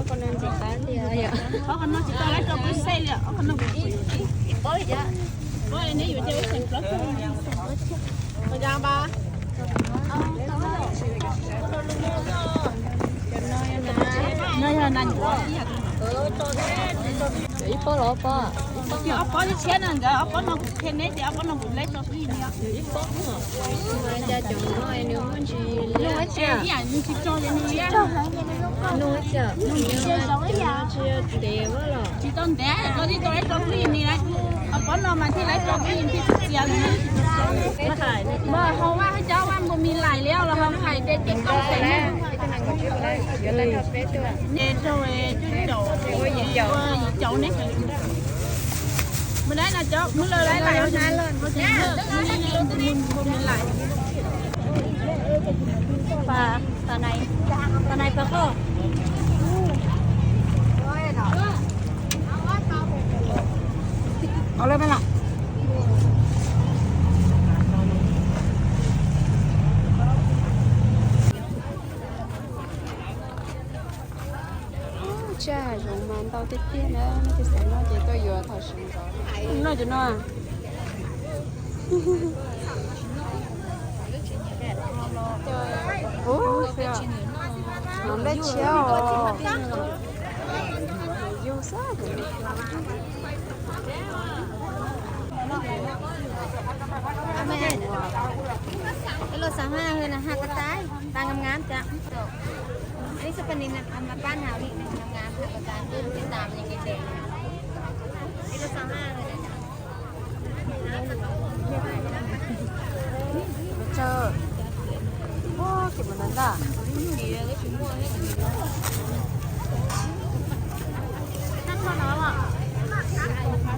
Qhov no tsis tau laib rau kuv xej li, qhov no kuv ib pob li cas. Pob li neb yuav cia ib xeem plaub caug. Ko ya ba. No yog na. Ib pob los ob pob? Ib pob, ob pob li tshiab no nkawd, ob pob no kuv qhia neb tias ob pob no kuv laib rau kuv ib pob. Cas cov no nws muaj ntsis liab. Ib yam nws tsis tso ces nws liab. Nws tsis zoo ib yam. Tsis tau ntev, koj thiaj tau laib rau kuv ib ni lauj. Ob pob no mas thiaj laib rau kuv ib ni thiaj txias li. Mas hau vaj cov vaj npua mis laim li los hau hais ces ces koj xeem ne. Ces rau cuj caum, yim caum ne. Mus dab no cov, mus lawm lawm. Npua mis laim. Pab, pab nais, pab nais pab qhoj. Ua lawm mas lawm. Tsiaj hav zoov mas ntau tiag tiag na, nej tus xav noj ces tuaj yuav thaum sawv ntxov. Noj cov no. Ub, nplej tshiab os. Yug xwb. Ib los xav haj hwm na, haj ko taib tas ngam ngam cas. Ib xub pas nis mas pab haj li ngam ngam haj ko taib, ib los xav haj hwm na. Ua, kis mus ntag.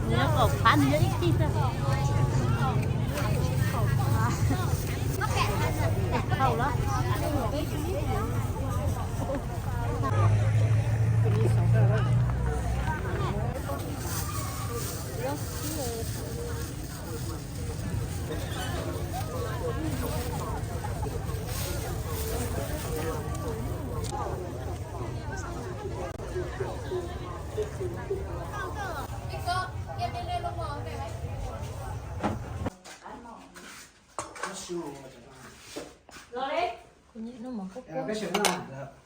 Nyob kaum phab nws yog ib tij xwb. Thaum lawm. Peb sawv no.